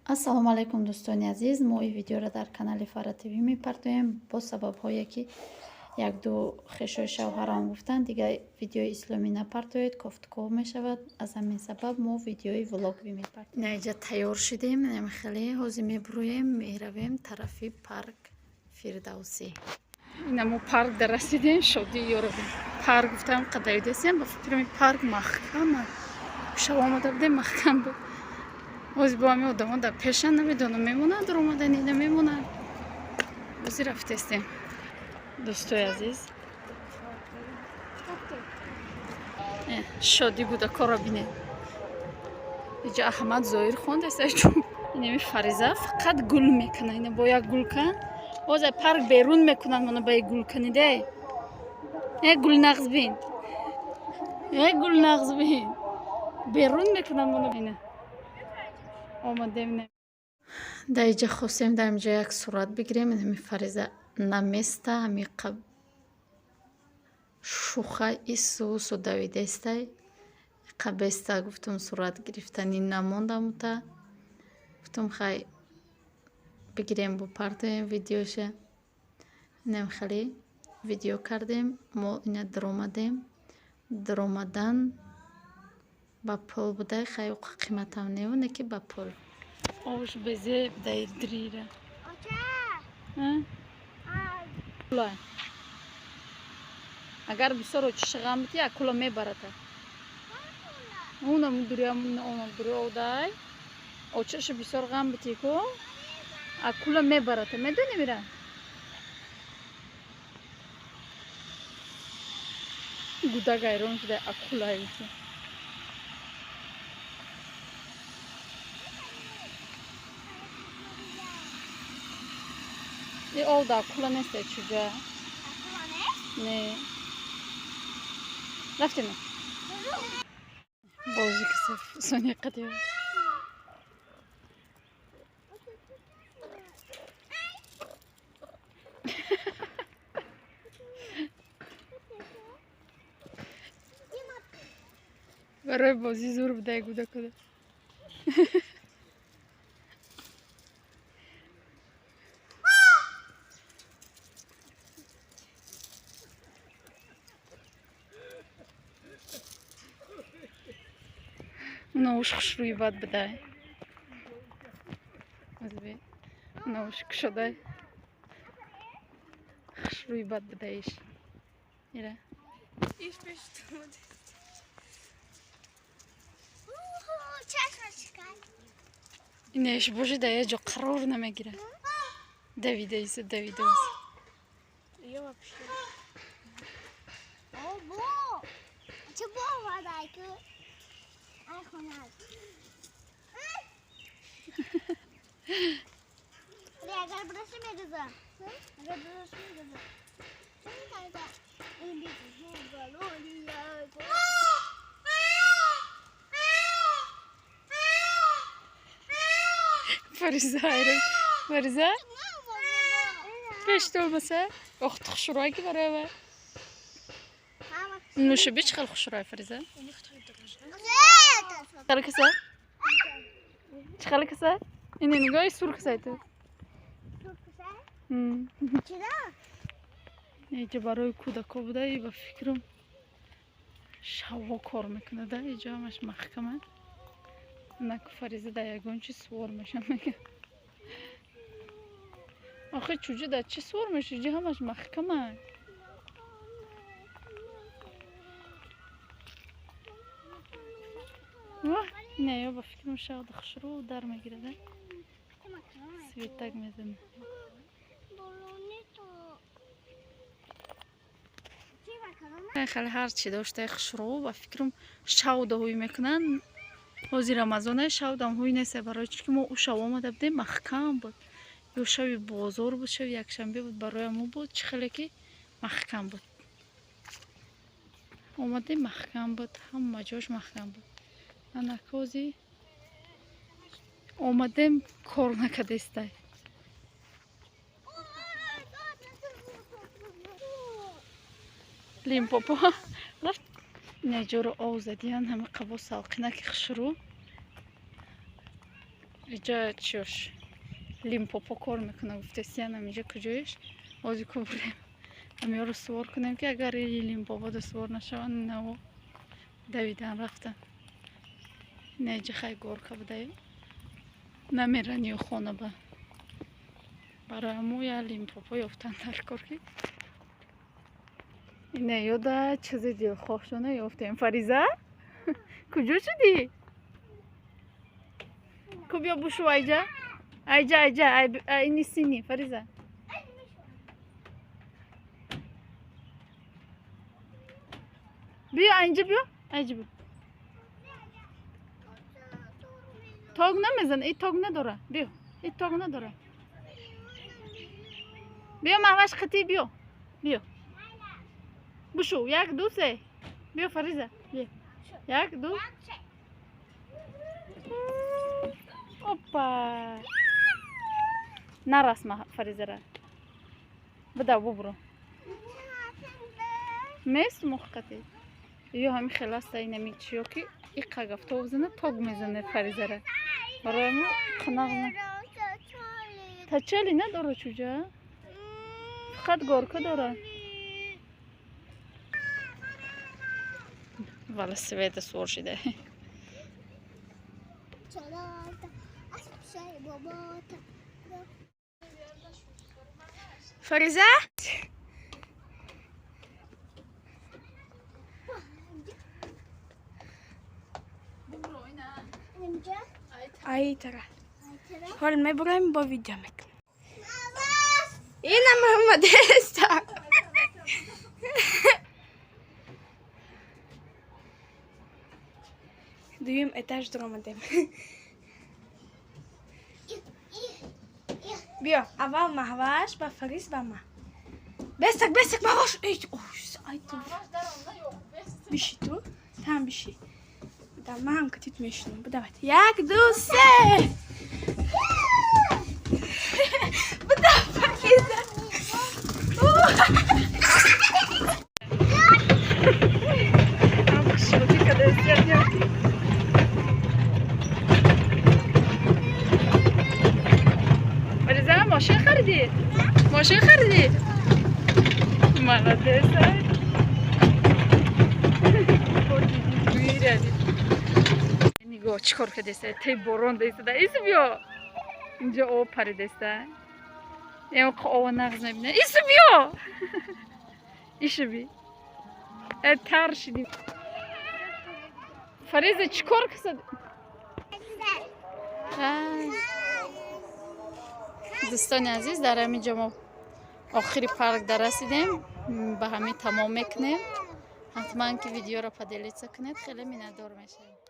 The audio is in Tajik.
Ассалому алайкум, дӯстони азиз. Мо ин видеоро дар канали Фара ТВ мепартоем бо сабабҳое, ки якду хешои шавҳарам гуфтанд, дигар видеои исломӣ напартоед, кофтуков мешавад. Аз ҳамин сабаб мо видеои влоговӣ мепартоем. Инаиҷа тайёр шудем, хеле ҳозир мебуроем, меравем тарафи парк Фирдавсӣ. Ина мо парк да расидем, шодӣ ёрабем. Парк гуфтам, қадаидесем, ба фикрам парк маҳкама. Шав омада будем, маҳкам буд. Ҳозир бо ҳамин одамо дар пешан, намедонам, мемонанд омадани, намемонанд. Ҳозир рафтестем. Дӯстои азиз, шодӣ гудакоро бинед. Иҷа Аҳмад Зоир хондест. Инами Фариза фақат гул мекунад. Ина бо як гулкан боз парк берун мекунанд мона ба гулканиде. Э, гул нағз бин, э, гул нағз бин, берун мекунанд мона. Ина омадем, дар иҷа хостем дар инҷа як сурат бигирем. Инами Фариза наместа, ҳамиқа шуха исусу давидестай, қабеста. Гуфтум, сурат гирифтанӣ намондамута. Гуфтум, хай, бигирем, бупартоем видеоша. Инам хеле видео кардем. Мо ина даромадем, даромадан ба пул буда, хай, қиматам невоне, ки ба пул. Ош безеб даир дрира. Акула. Агар бисёр очиши ғам бити, акула мебарата. Унам дуриам, дуриодай. Очиши бисёр ғам бити ку, акула мебарата, медонӣ мира? Гудак ҳайрон шуда, акула гуфта. И овда акула нест, чуҷа? Не. Рафтем. Бозӣ киса Соня қадима. Барои бозӣ зур будай гудакуда. Уноуш хушрӯи бад будай. Уноуш кушодай. Хушрӯи бад будаиш. Ира. Иш пеш Чашмачкай. Инеш боши, дар як ҷо қарор намегирад. Давидаиса, давидаиса. Я вообще. Обо. Чӣ бовадай ку? Ай хонад. Агар бираси мегуза. Агар бираси мегуза. Чӣ мекарда? Ин бити. Фариза ҳайрон. Фариза? Пеш толмаса? Охт, хушрӯй ки барои вай. Нушиби чӣ хел хушрӯй, Фариза? Чӣ хел каса? Чӣ хел каса? Ина нигоҳи сур касай ту. Чида? Иҷа барои кӯдако буда и ба фикрам шавҳо кор мекунада, иҷа ҳамаш маҳкама. Наку Фариза дар ягон чи сувор меша, мега. Охи, чуҷа дар чӣ сувор меша? Иҷа ҳамаш маҳкама. Не, ё ба фикрам шавда хушрӯ дар мегирада. Светак мезана. Хеле ҳар чӣ доштаи хушрӯ, ба фикрам шавда ҳуй мекунанд. Ҳозир Рамазоне, шавдам ҳуй нест, барои чӣ ки мо ӯ шав омада будем, маҳкам буд. Ё шави бозор буд, шави якшанбе буд, барои мо буд, чӣ хеле ки маҳкам буд. Омадем, маҳкам буд, ҳама ҷош маҳкам буд. Анакози омадем, кор накардестай. Лимпопо рафт. Инаҷоро ов задиян, ҳама қабо салқинаки хушрӯ. Иҷа чиёш Лимпопо кор мекунад, гуфтесиянам, иҷа куҷоиш ози кубурем, ҳамиёро сувор кунем, ки агар Лимпопода сувор нашаванд, наво давидан рафтан. Ина иҷа хай горка будаю, намеран ё хона ба. Барои ҳамо я Лимпопо ёфтан дар кор, ки ина ёда чизи дилхоҳшона ёфтем. Фариза, куҷо шудӣ? Ку биё, бушу айҷа, айҷа, айҷа, ини сини. Фариза, биё айнҷа, биё айҷа, биё. Тог намезана, и тог надора, биё, и тог надора, биё. Маҳваш қитӣ, биё, биё, бушу. Як, ду, се, биё. Фариза, биё, як, ду, опа! Нарасма Фаризара, буда, бубуро мест мухқати. Ё ҳами хеласта, инами чиё ки иқа гафтоб зана, тог мезане Фаризара. Барои мо қанағ тачали надора, чуҷа фақат горка дора. Велосипеда суор шида. Фариза? Ай тара. Ҳол мебураем, бо видео мекунем. Ина Муҳаммадеста. Дуюм этаж дуромадем. Биё, аввал Маҳваш, ба Фарис, ба ма. Бестак, бестак, Маҳваш. Ай ту. Биши ту. Там биши. Да, ман катит мешинам. Давайте. Як, ду, се. Буда, Фариза. Фариза, мошин харидӣ? Мошин харидӣ? Молодец! Нигоҳ, чӣ кор кардеста, тей борон даиста. Ису, биё, инҷо об паридаста. Об нағз мебина. Ису, биё, ишу би. Тар шидӣ. Фариза, чӣ кор касад? Дӯстони азиз, дар ҳамин ҷо мо охири парк дарасидем, ба ҳамин тамом мекунем. Ҳатман ки видеоро поделиться кунед, хеле миннатдор мешавем.